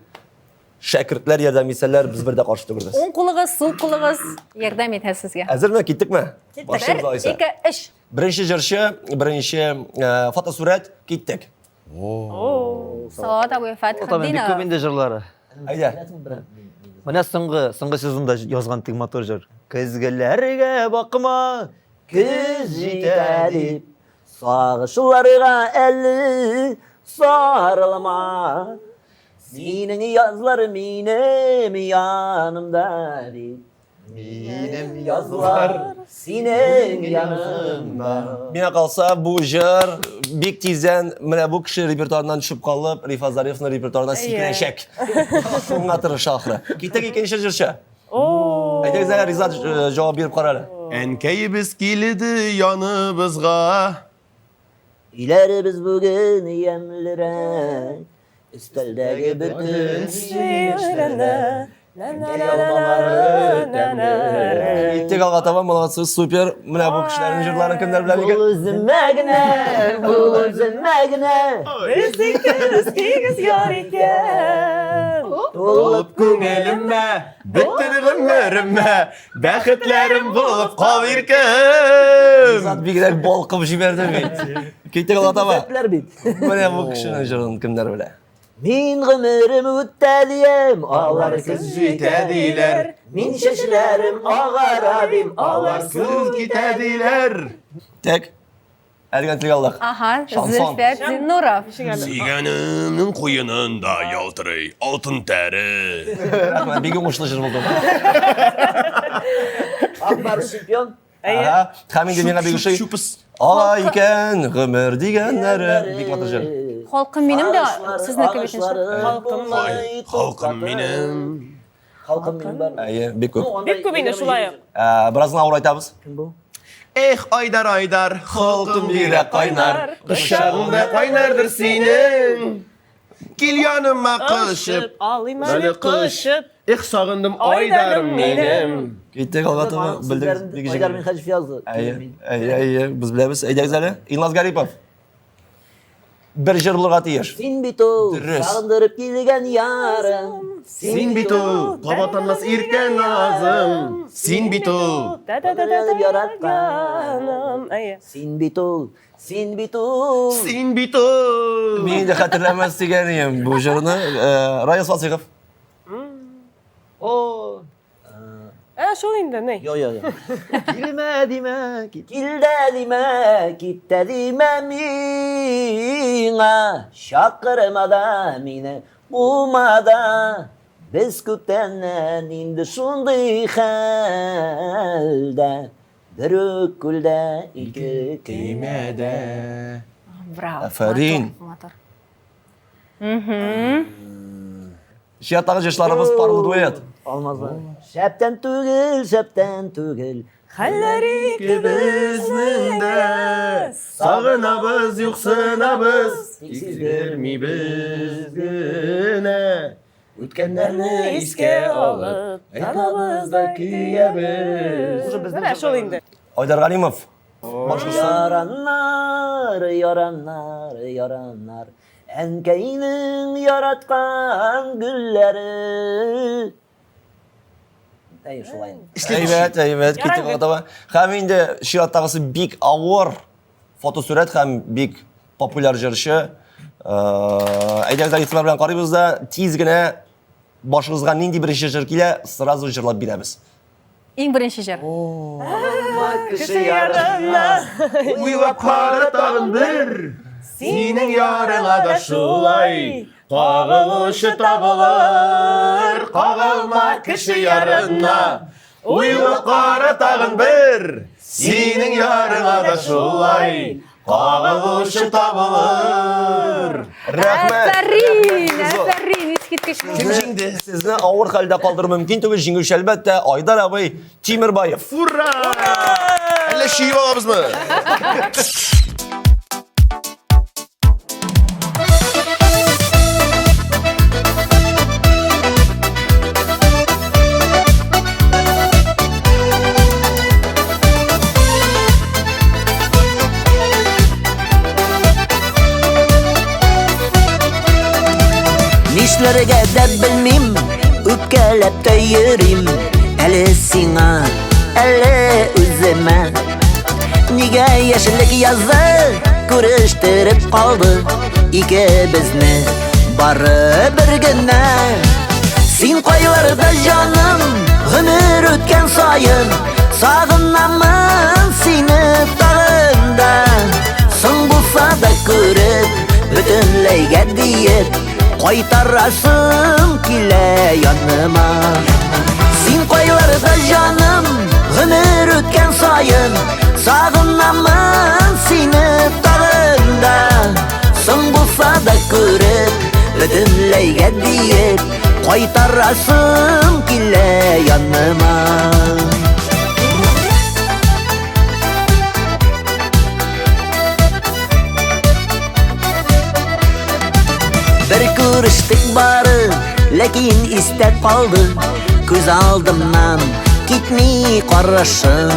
шәкертләр ярдәм итсәләр, без бер дә каршы түгелбез. Уң кулыгыз, сул кулыгыз ярдәм итә сезгә. Әзерме? Киттекме? Киттек. Бер, ике, өч. Беренче җырчы, беренче э, фотосурәт, киттек. Салават абый Фәтхетдинов. Бик күп инде җырлары. Әйдә. Менә соңгы, соңгы сезонда язган теге матур җыр. Көзгеләргә бакма, көз җитә дип, сагышларга әле сарылма. Синең язлар минем янымда дип. Минем язлар синең яныңда. Миңа калса, бу җыр бик тиздән менә бу кеше репертуарыннан төшеп калып, Рифат Зарифның репертуарына сикерәчәк. Шуңа тырыша ахры. Киттек икенче җырчы. Әйдәгез әле, Ризат, җавап биреп кара әле. Әнкәебез килде яныбызга. Өйләребез бүген ямьлерәк. Өстәлдәге бөтен сөйләнә. Киттек алга таба, молодцы, супер. Менә бу кешеләрнең җырларын кемнәр белә микән? Ул үземә генә, ул үземә генә. Без икебез тигез яр икән. Тулып күңелемә, бөтен гомеремә, бәхетләрем булып кал иркем. Зат бигрәк балкып җибәрде бит. Киттек алга таба. Сәпләр бит. Менә бу кешенең җырын кемнәр белә? Мин гомерем үтә дием, алар көз җитә диләр. Мин чәчләрем агара дим, алар сүз китә диләр. Так. Әле генә телгә алдык. Ага, Шансон. Зөлфәт Зиннуров. Сөйгәнемнең куенында ялтырый алтын тәре. Рәхмәт, бик уңышлы җыр булды. Акбар чемпион. Ага, һәм инде миңа бик ошый. Ала икән гомер дигәннәре. Бик матур җыр. Халкым минем дә сезнеке бит инде. Халкым Халкым минем. Халкым минем бар. Әйе, бик күп. Бик күп инде шулай ук. Бераз гына авырайтабыз. Кем бу? Эх, Айдар, Айдар, Халкым бигрәк кайнар. Кочагыңда кайнардыр синең. Кил яныма кышып, Алыйм әле кышып. Эх, сагындым Айдарым минем. Киттек алга таба, белдегез. Бик Айдар җиңел. Минһаҗев язды. Әйе, әйе, әйе, без беләбез. Әйдәгез әле. Илназ Гарипов. бер җыр булырга тиеш. Син бит ул, Дөрес. сагындырып килгән ярым. Син бит ул, кабатланмас иркә назым. Син бит ул. Да-да-да-да. Яратканым. Әйе. Син бит ул, син бит ул. Син бит ул. Мин инде хәтерләмәс дигән идем бу җырны. Э, Раил Фасыйхов. О, Ә, шул инде, ни? Йо, йо, йо. килмә димә, кит. Кил дә димә, кит тә димә миңа, чакырма да мине, кума да. Без күптәннән инде шундый хәлдә, бер үк күлдә ике көймәдә. Браво. Афәрин. Матур. Чираттагы җырчыларыбыз парлы дуэт. Алмазлар. Шәптән түгел, шәптән түгел. Хәлләр Икебезнең дә сагынабыз, юксынабыз, Тик сиздермибез генә. Үткәннәрне искә алып, янабыз да көябез. Менә шул инде. Айдар Галимов. Башкортстан. Яраннар, яраннар, яраннар. Әнкәйнең яраткан гөлләре. Әй, шулай. Әйбәт, әйбәт, китеп атама. Һәм инде чираттагысы бик авыр фотосурәт һәм бик популяр җырчы. Әйдәгез, игътибар белән карыйбыз да, тиз генә башыгызга нинди беренче җыр килә, сразу җырлап бирәбез. Иң беренче җыр. Кеше ярына. Уйлап кара тагын бер. Синең ярыңа да шулай кагылучы табылыр. Кагылма кеше ярына. Уйлап кара тагын бер. Синең ярыңа да шулай кагылучы табылыр. Рәхмәт. Афәрин, афәрин, искиткеч. Кем җиңде? Сезне авыр хәлдә калдыру мөмкин түгел. Җиңүче әлбәттә Айдар абый Тимербаев. Ура! Әллә чөеп алабызмы? Нишләргә дә белмим, үпкәләп тә йөрим. Әле сиңа, әле үземә. Нигә яшеллек язы күрештереп калды икебезне бары бер генә. Син кайларда җаным, гомер үткән саен сагынамын сине тагын да. Соң булса да күреп, бөтенләйгә диеп, кайтарасым килә яныма. Син кайларда җаным, гомер үткән саен сагынамын сине тагын да. Соң булса да күреп, бөтенләйгә диеп, кайтарасым килә яныма. Бер күрештек бары, ләкин истә калды. Күз алдымнан китми карашың.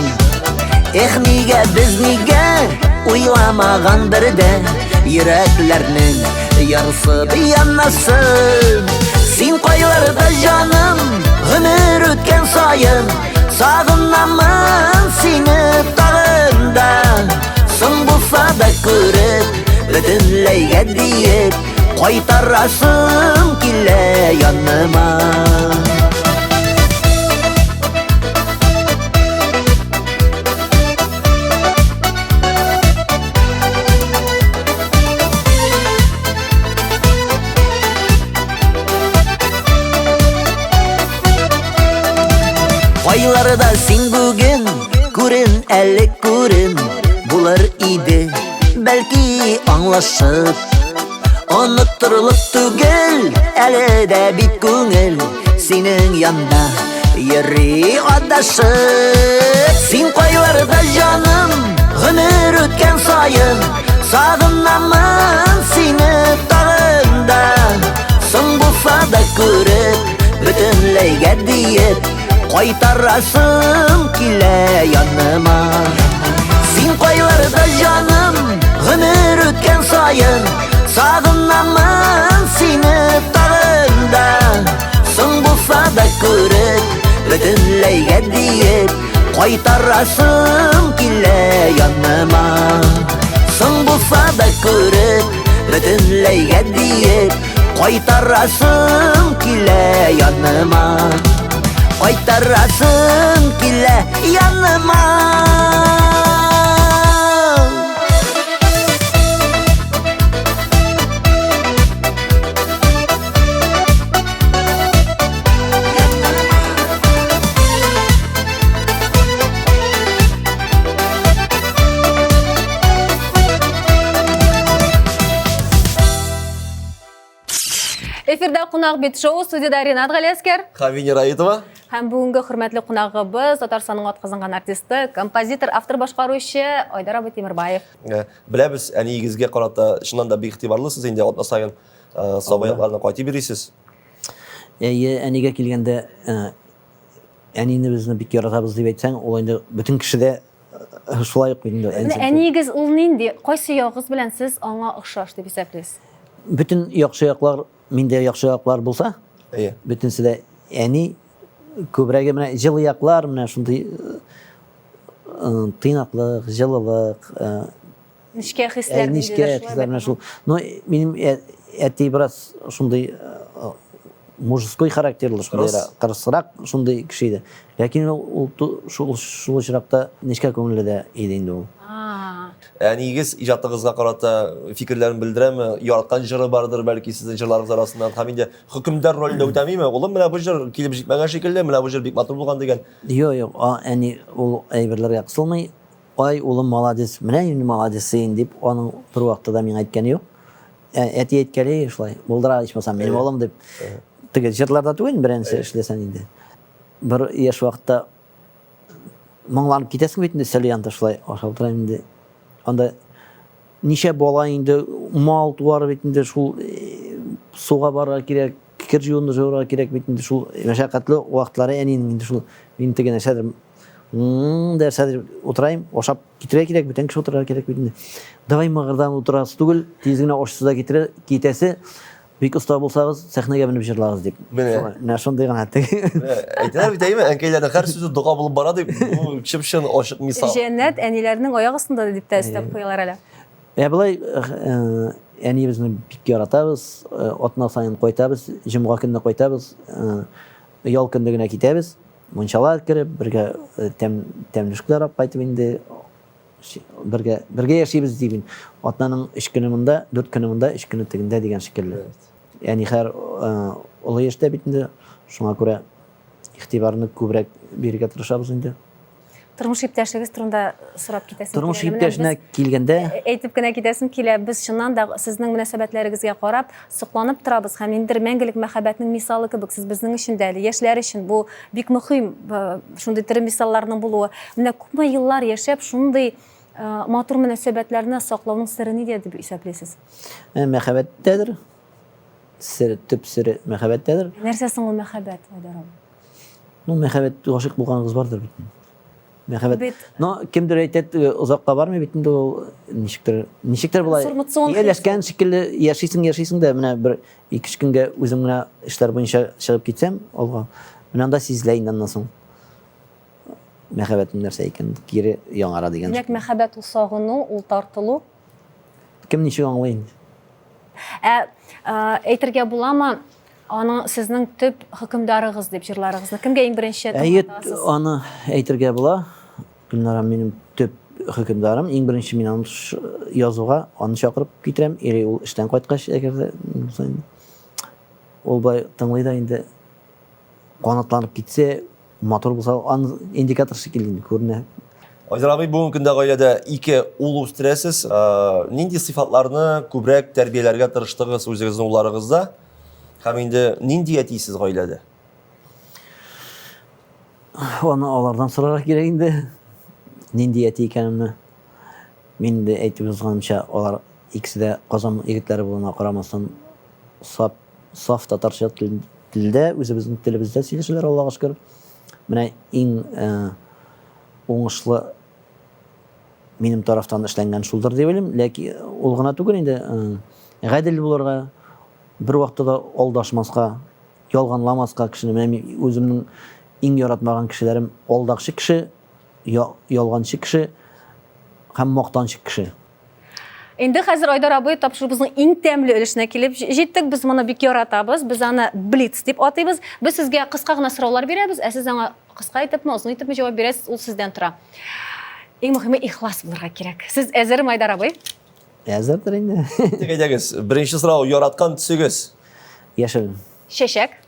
Эх, нигә без нигә уйламаган бердә йөрәкләрнең ярсып янасын. Син кайларда җаным, гомер үткән саен сагынамын сине тагын да. Соң булса да күреп, бөтенләйгә диеп, кайтарасым килә яныма. Кайларда син бүген, күрен әле күрен, булыр иде, бәлки аңлашып. Оныттырылып түгел, әле дә бит күңел синең янда йөри адашып. Син кайларда җаным, гомер үткән саен сагынамын сине тагын да. Соң булса да күреп, бөтенләйгә диеп, кайтарасым килә яныма. Син кайларда җаным, гомер үткән саен Бөтенләйгә диеп Кайтарасым килә яныма Соң булса да күреп Бөтенләйгә диеп Кайтарасым килә яныма Кайтарасым килә яныма Эфирда кунак бит шоу студияда Ренат Галәскер. Һәм Венера Аитова. Һәм бүгенге хөрмәтле кунагыбыз Татарстанның атказанган артисты, композитор, автор башкаручы Айдар абый Тимербаев. Э, беләбез, әниегезгә карата чыннан да бик игътибарлысыз инде атна саен э, Саба якларына кайтып йөрисез. Әйе, әнигә килгәндә, э, әнине безне бик яратабыз дип әйтсәң, ул инде бөтен кеше дә э, шулай ук бит инде. Менә әниегез ул нинди? Кайсы ягыгыз белән сез аңа охшаш дип исәплисез? Бөтен яхшы яклар, миндә яхшы яклар булса, Әйе. бөтенесе дә әни күбрәге менә җылы яклар, менә шундый э, тыйнаклык, җылылык, Нечкә хисләр. Нечкә хисләр менә шул. Но минем әти бераз шундый мужской характерлы, шундый кырысрак шундый кеше иде. Ләкин ул шул шул очракта нечкә күңелле дә иде инде ул. Әниегез иҗатыгызга карата фикерләрен белдерәме? Яраткан җыры бардыр бәлки сезнең җырларыгыз арасыннан һәм инде хөкемдар ролендә үтәмиме? Улым, менә бу җыр килеп җитмәгән шикелле, менә бу җыр бик матур булган дигән. Юк, юк, әни ул әйберләргә кысылмый. Ай, улым, маладис, менә инде маладис син, дип, аның бервакытта да миңа әйткәне юк. Ә, әти әйткәли шулай, булдыра ичмасам, минем улым дип. Теге җырларда түгел, беренче эшләсәң инде. Бер яшь вакытта моңланып китәсең бит инде, өстәл янында шулай ашап утырам инде. Анда ничә бала инде, мал туар бит инде, шул суга барырга кирәк, кер жуынды жуырга кирәк бит инде, шул мәшәкатьле вакытлары әнинең инде шул, мин теге нәрсәдер Нәрсәдер утырайым, ашап китергә кирәк, бүтән кеше утырырга кирәк бит инде. Давай мыгырдан утырасы түгел, тиз генә ашсы да китерә, китәсе. Бик оста булсагыз, сәхнәгә менеп җырлагыз дип. Менә. Менә шундый гына теге. Әйтәләр бит, әйме, әнкәйләрнең һәр сүзе дога булып бара дип, бу чып-чын ачык мисал. Җәннәт әниләрнең аяк астында дип тә өстәп куялар әле. Ә болай әниебезне бик яратабыз, атна саен кайтабыз, җомга көнне кайтабыз, ял көнне генә китәбез. Мунчалар кереп, бергә э, тәм, тәмлешкләр алып кайтып инде бергә бергә яшибез дибин. Атнаның өч көне монда, дүрт көне монда, өч көне тегендә дигән шикелле. Әни хәр э, олы яшьтә бит инде, шуңа күрә игътибарны күбрәк бирергә тырышабыз инде. Тормыш иптәшегез турында сорап китәсем Тормыш иптәшенә килгәндә әйтеп кенә китәсем килә. Без чыннан да сезнең мөнәсәбәтләрегезгә карап, сокланып торабыз һәм ниндидер мәңгелек мәхәббәтнең мисалы кебек сез безнең өчен дә әле, яшьләр өчен бу бик мөһим шундый тере мисалларның булуы. Менә күпме еллар яшәп, шундый матур мөнәсәбәтләрне саклауның сере нидә дип исәплисез? Мәхәббәттәдер. Сер, төп сере мәхәббәттәдер. Нәрсә соң ул мәхәббәт, Айдар абый? Ну, мәхәббәт гашыйк булганыгыз бардыр бит. Мәхәббәт. Бит. Но кемдер әйтә, озакка бармый бит инде ул ничектер, ничектер болай. Ияләшкән шикелле яшисең, яшисең дә менә бер ике-өч көнгә үзем генә эшләр буенча чыгып китсәм, алга. Менә анда сизелә инде аннан соң. Мәхәббәтнең нәрсә икәнен кире яңара дигән. Димәк, мәхәббәт ул сагыну, ул тартылу. Кем ничек аңлый инде. Ә әйтергә буламы, Аны сезнең төп хөкемдарыгыз дип җырларыгызны кемгә иң беренче Әйе, аны әйтергә була. Гөлнара минем төп хөкемдарым. Иң беренче мин аны язуга аны чакырып китерәм. Или ул эштән кайткач, әгәр дә булса инде. Ул болай тыңлый да инде канатланып китсә, матур булса, аны индикатор шикелле инде күренә. Айдар абый, бүгенге көндә гаиләдә ике ул үстерәсез. Нинди сыйфатларны күбрәк тәрбияләргә тырыштыгыз үзегезнең улларыгызда? Һәм инде нинди әти сез гаиләдә? Аны алардан сорарга кирәк инде. Нинди әти икәнемне. Мин инде әйтеп узганымча, алар икесе дә Казан егетләре булуына карамастан, сап, саф татарча телдә, үзебезнең телебездә сөйләшәләр, Аллага шөкер. Менә иң э, уңышлы минем тарафтан эшләнгән шулдыр дип уйлыйм. Ләкин ул гына түгел инде, э, гадел булырга, Бер вакытта да алдашмаска, ялганламаска кешене. Менә мин үземнең Иң яратмаган кешеләрем алдакчы кеше, ялганчы кеше һәм мактанчык кеше. Инде хәзер Айдар абый тапшыруыбызның иң тәмле өлешенә килеп җиттек. Без моны бик яратабыз. Без аны блиц дип атыйбыз. Без сезгә кыска гына сораулар бирәбез, ә сез аңа кыска итепме, озын итепме җавап бирәсез, ул сездән тора. Иң мөһиме ихлас булырга кирәк. Сез әзерме, Айдар абый? Әзердер инде. Тик әйдәгез, беренче сорау, яраткан төсегез? Яшел. Чәчәк.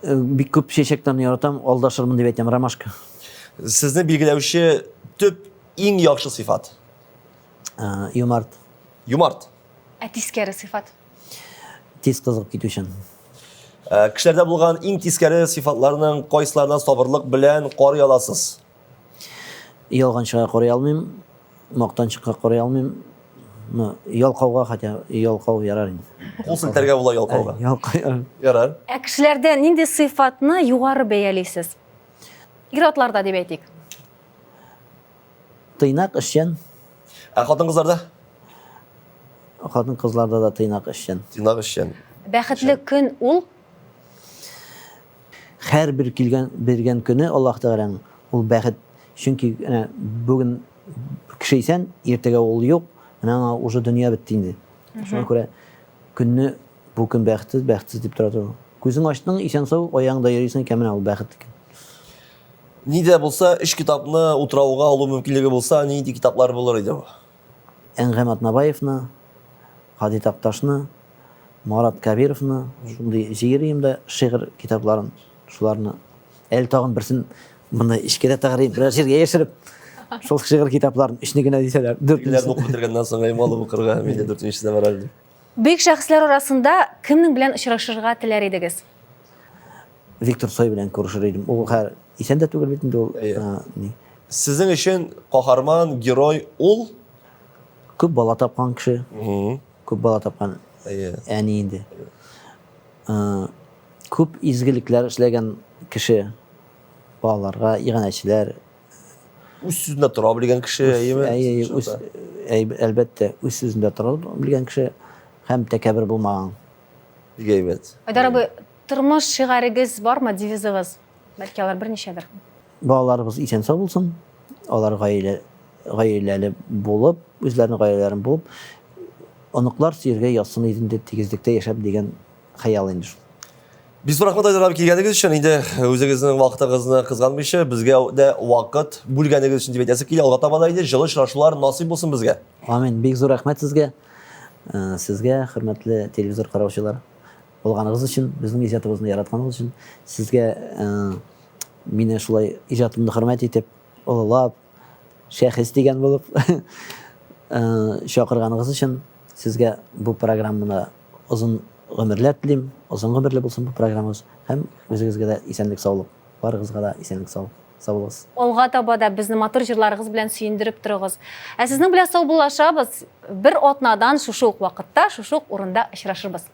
Э, бик күп чәчәкләрне яратам, алдашырмын дип әйтәм, ромашка. Сезне билгеләүче төп иң яхшы сыйфат? Э, юмарт. Юмарт. Ә тискәре сыйфат? Тиз кызыгып китүчән. Э, кешеләрдә булган иң тискәре сыйфатларның кайсыларына сабырлык белән карый аласыз? Ялганчыга карый алмыйм, Мактанчыкка карый алмыйм. Ну, ялкауга хотя ялкау ярар инде. Кул селтәргә була ялкауга. Ялкау ярар. Ярар. Ә кешеләрдә нинди сыйфатны югары бәялисез? Ир-атларда дип әйтик. Тыйнак, эшчән. Ә хатын-кызларда? Хатын-кызларда да тыйнак, эшчән. Тыйнак, эшчән. Бәхетле көн ул? Һәрбер килгән биргән көне Аллаһ Тәгаләнең ул бәхет. Чөнки әнә бүген кеше исән, иртәгә ул юк, менә аңа уже дөнья бетте инде. Шуңа күрә көнне бу көн бәхетсез, бәхетсез дип тора торган. Күзең ачтың, исән-сау, аягыңда йөрисең икән, менә ул бәхет икән. Ни дә булса, өч китапны утрауга алу мөмкинлеге булса, нинди китаплар булыр иде бу? Әнгам Атнабаевны, Һади Такташны, Марат Кәбировны, шундый җыер идем дә шигырь китапларын, шуларны. Әле тагын берсен монда эчкә дә тыгыр идем, берәр җиргә яшереп. Шул шигырь китапларын өчне генә дисәләр, дүртенчесен. Укып бетергәннән соң әйм алып укырга, миндә дүртенчесе дә бар әле. Бөек шәхесләр арасында кемнең белән очрашырга теләр идегез? Виктор Цой белән күрешер идем. Ул хәзер исән дә түгел бит инде ул. Ни. Сезнең өчен каһарман, герой ул? Күп бала тапкан кеше. Күп бала тапкан әни инде. Күп изгелекләр эшләгән кеше балаларга, иганәчеләр. Үз сүзендә тора белгән кеше, әйеме? Әйе, үз, әлбәттә, үз сүзендә тора белгән кеше һәм тәкәббер булмаган. Бик әйбәт. Айдар абый, тормыш шигарегез бармы, девизыгыз? Бәлки алар берничәдер. Балаларыбыз исән-сау булсын, алар гаилә, гаиләле булып, үзләренең гаиләләрен булып, оныклар сөяргә язсын иде инде тигезлектә яшәп дигән хыял инде шул. Бик зур рәхмәт, Айдар абый, килгәнегез өчен. Инде үзегезнең вакытыгызны кызганмыйча, безгә дә вакыт бүлгәнегез өчен дип әйтәсе килә. Алга таба да инде җылы очрашулар насыйп булсын безгә. Амин. Бик зур рәхмәт сезгә. Э, сезгә, хөрмәтле телевизор караучылар, булганыгыз өчен, безнең иҗатыбызны яратканыгыз өчен, сезгә э, мине шулай иҗатымны хөрмәт итеп, олылап, шәхес дигән булып э, чакырганыгыз өчен сезгә бу программаны озын гомерләр телим, озын гомерле булсын бу программабыз һәм үзегезгә дә исәнлек саулык, барыгызга да исәнлек саулык. Сау булыгыз. Алга таба да безне матур җырларыгыз белән сөендереп торыгыз. Ә сезнең белән саубуллашабыз. Бер атнадан шушы ук вакытта, шушы ук урында очрашырбыз.